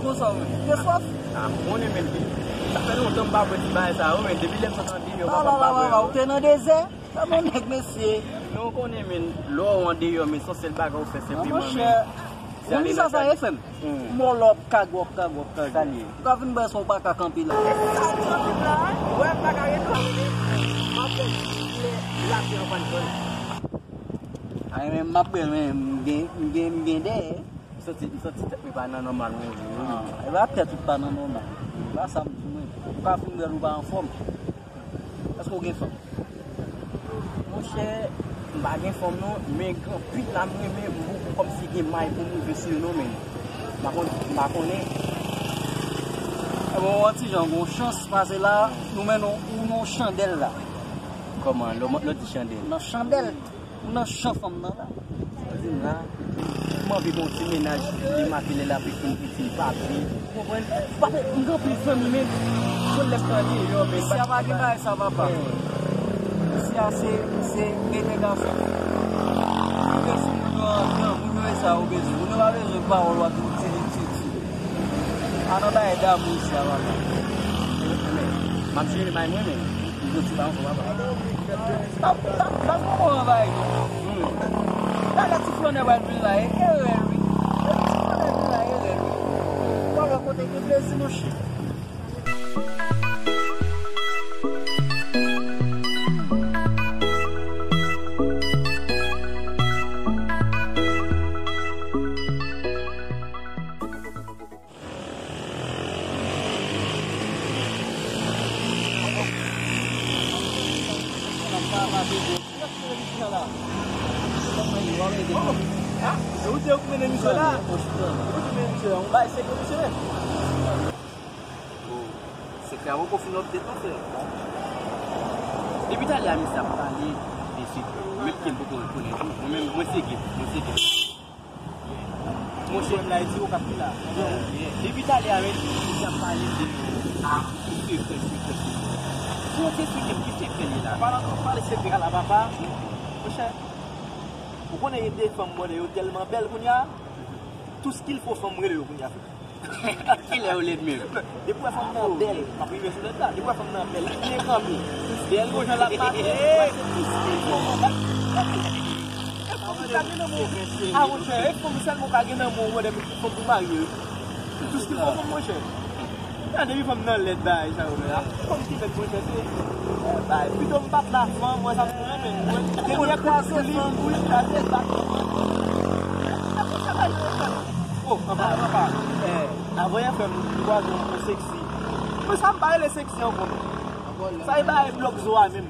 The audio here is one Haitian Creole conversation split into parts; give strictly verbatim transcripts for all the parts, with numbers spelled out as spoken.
Konsa, wi. Ou te swaf? A, m konnen, men, sa fè lontan m pa bwè ti bagay sa yo, men, depi lè m sot andeyò, papa, m pa bwè yo. Ou te nan dezè? Sa bon nèg, mesye. Non, ou konnen, men, lè w andeyò, men, se yon sèl bagay ou fè senpleman, men. Monchè, ou di sa, sa ye, frè m? Mòlòp, kagwòp, kagwòp, kagwòp. Ou ka vin bwè sa, ou pa ka kanpe la. E se sa ki anpil la, wi. Wè, m pa ka ret la, men m ap fè lè lapè an pa n pran. Ay, men m ap bwè, men m gen, m gen, m gen dèyè. M santi, m santi tèt mwen pa nan nòmal, mwen, wi. E pa tèt ou pa nan nòmal. E pa sa m di, mwen. Ou ka fin bwè l, ou pa anfòm. Èske w gen fanm? Monchè, m pa gen fanm non, men gen anpil la m renmen, m poko kòmsi gen may pou m rive sou yo non, men m pa konn, m pa konnen. Ebyen, w wè ti jan, gon chans pase la, nou mennen w nan chandèl la. Kòman? Lè w di chandèl? Nan chandèl. Ou nan chan fanm nan la. Di m la, m anvi gon ti mennaj, li make lè l ap ekri m, ekri m papye. Ou konprann? Paske m gen anpil zanmi, men, konn lè m tande yo, men. Isi a pa gen bagay sa, papa. Isi a se, se mete gason. Ou bezwen moun yo an gran, moun yo e sa, ou bezwen. Moun yo pa bezwen pawòl w ap di ti, ti, ti. A nan bagay damou isi a, papa. M ap jere may mwen, men. M soti pa ankò, papa. Tap, tap, tap, kòman bay? Hmm. Talè ti flannè pral vin la, e erè, wi. Ti flannè vin la, e erè, wi. Ou pa wè kote gen plezi, monchè. Depi talè a misye ap pale de sekrè. Menm ke m poko rekonèt ou. Mwen menm, mwen se gèp, mwen se gèp. Monchè, m la, e ti okap ki la. Depi talè a, men, misye ap pale de sekrè, sekrè, sekrè. Si w te esplike m ki sekrè li la. Palan, pale sekrè a la, papa. Monchè, ou konnen gen de fanm bòdè, yo tèlman bèl kounye a, tout ce qu'il faut fanm rele yo kounye a. Kilè yo lèd menm? Depi w wè fanm nan bèl, m ap rive sou lèd la. Depi w wè fanm nan bèl, li byen kanpe, bèl, gon jan l ap mache, w wè se tout ce qu'il faut fanm. E fanm ou ka gen nan men w. A, monchè, e fanm sèlman ou ka gen nan men w, wè, fanm pou marye. Tout ce qu'il faut fanm, monchè. Nan depi fanm nan lèd bagay sa yo la. Fanm ki lèd, monchè, se, eh, bay, pito m bat la fanm, mwen sa m konnen, men mwen, dènye kou li, kou li kraze, bat fanm. Oh, anpa, anpa. Avan yè fè m kwaze yon seksi. Men sa m pa rele seksi ankò, men. Sa e bay blòk zo a menm.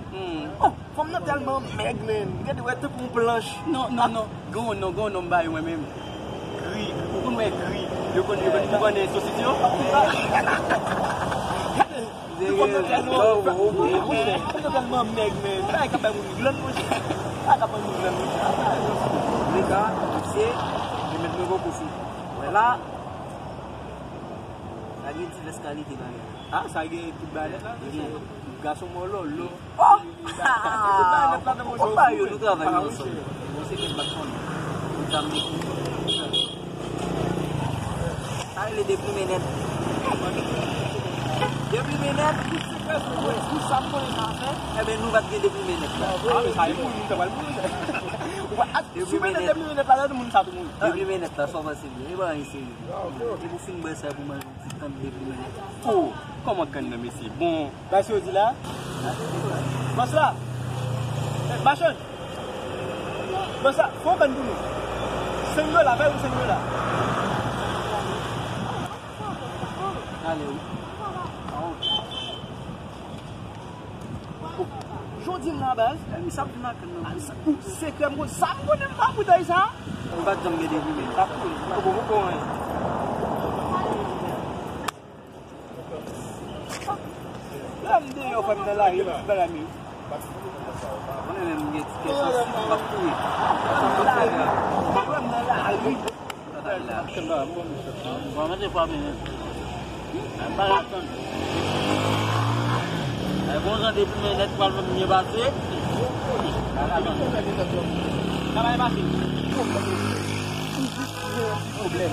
Oh, fanm nan tèlman mèg, men. Gade, wè, tankou yon planch. Non, non, non. Gon non, gon non, m ba yo mwen menm. Gri. Ou konn wè gri. Yo konn, yo konn, yo konn sosis yo. Yo konn tèlman, yo konn tèlman mèg, men. Sa e ka bay moun glann, monchè. Sa ka bay moun glann, monchè. Leta, misye, li met mwen poko sou. Wè la. Sa gen divès kalite bagay. Ah, sa gen tout bagay nèt la. Gason mòlòlo. Oh! Ou pa yo, nou travay nou ansanm. Bon, se kèk bat fòn. Ou ta mete. Sa rele deplimen nèt. Deplimen nèt. Pou sa m konnen sa fè. Enben, nou pa t gen deplimen nèt la. Ah, men sa e moun, moun ta pral mouri. Ou pa, si w mete deplimen nèt la, tout moun sa tou mouri. Deplimen nèt la, sa w panse li? E pa anyen serye. E pou fin bwè sa pou manje. Oh, kòman grann nan, mesye? Bon. Bay sa yo di la. Bòs la. Eh, machann. Bòs la, fè yon grann pou nou. Senk dola, bay yon senk dola. Ale, wi. Jodi m nan baz. E misye ap vin ak nou. Sekrè m konn sa m konnen m pa boutèy sa. M pa t janm gen depi men. Sa tou. Poko poko anyen. Lè m deyò fè m nan lari, m bagay m yo. Konnen menm m gen ti kè sansi, m ap kouri. Lè m nan lari. Bon, mete fwa vini. Mwen pa ka tann. Ay, gon jan depi men nèt pral fè m byen pase. Travay pase. Pwoblèm.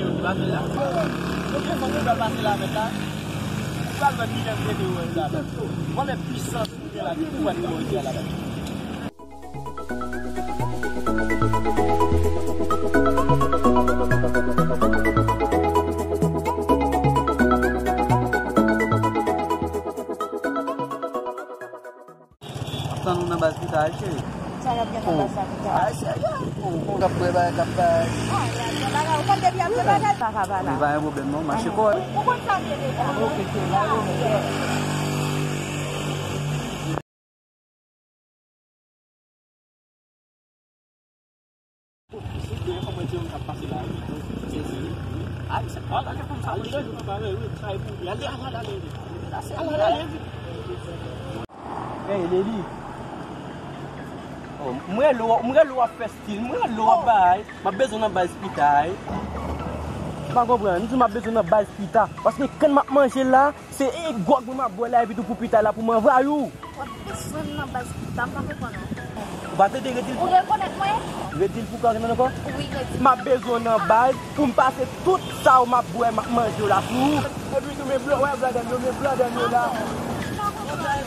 yo ki pase la. Yo gen fanmi yo pral pase la avèk la. Ou pral wè ki jan m trete yo wè yo la avèk. Mwen menm pwisans ou gen la, ki pouvwa ki wè yo la avèk. Ap tann ou nan baz pita, wi, cheri. Sa n ap gen nan baz la pita? Ay, cheri, ou konn k ap bwè bagay, k ap bay. Ah, y ap gen bagay. Ou konn depi ap gen bagay, pa ka pa la. Li pa gen pwoblèm, non. Mache kò. Ou konn sa m ye deja. Ok, cheri, ba yo. Hey, Leli. Oh, m rele w, m rele w ap fè stil, m rele w ap bay. M ap bezwen nan baz pita, wi. Ou pa konprann, m di w m ap bezwen nan baz pita. Paske kann m ap manje la, se e gwòg mwen m ap bwè la, epi tou pou pita la, pou m anvayi w. W ap desann nan baz pita, m pa konprann ou. Ou pa tande, redi l. Ou rekonèt mwen? Redi l pou kòk nan kò? Wi, redi l. M ap bezwen w nan baz pou m pase tout sa w m ap bwè, m ap manje w la sou ou. Epi tou, men blan, wè blan dènye, men blan dènye la. M pa konprann.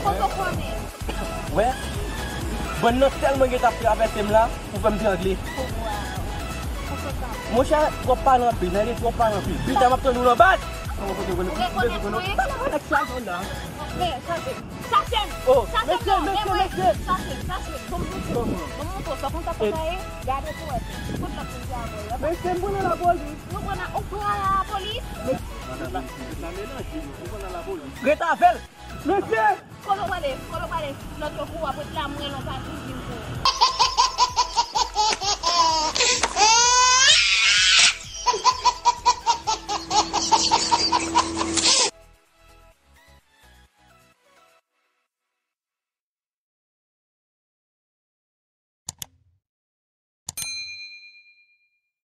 Kote w konnen? Wè? Bann nan tèlman gentan ap travèse m la, pou fè m trangle. Monchè, twòp pale anpil, nèg twòp pale anpil. Pita m ap tann ou nan baz. Ou rekonèt mwen? Nèg chaje w la. Men, chaje. Chache m! Oh, chache m, mesye, non, men mesye, mwen. Mesye. Chache m, chache m. Ban m montre w. Kòman? Ban m montre w. Sa konn sa konn sa ye? Gade pou wè. Kote lòt moun ki avè w yo? Mesye, m pran nan lapolis. Nou pran nan, ou pran nan lapolis? Mesye. Madanm, mesye, sa melanje nou. Ou pran nan lapolis. Rete avè l. Mesye. Kote w prale? Kote w prale? Lòt yo kou w ap ret la, mwen non pa toujou vin kou.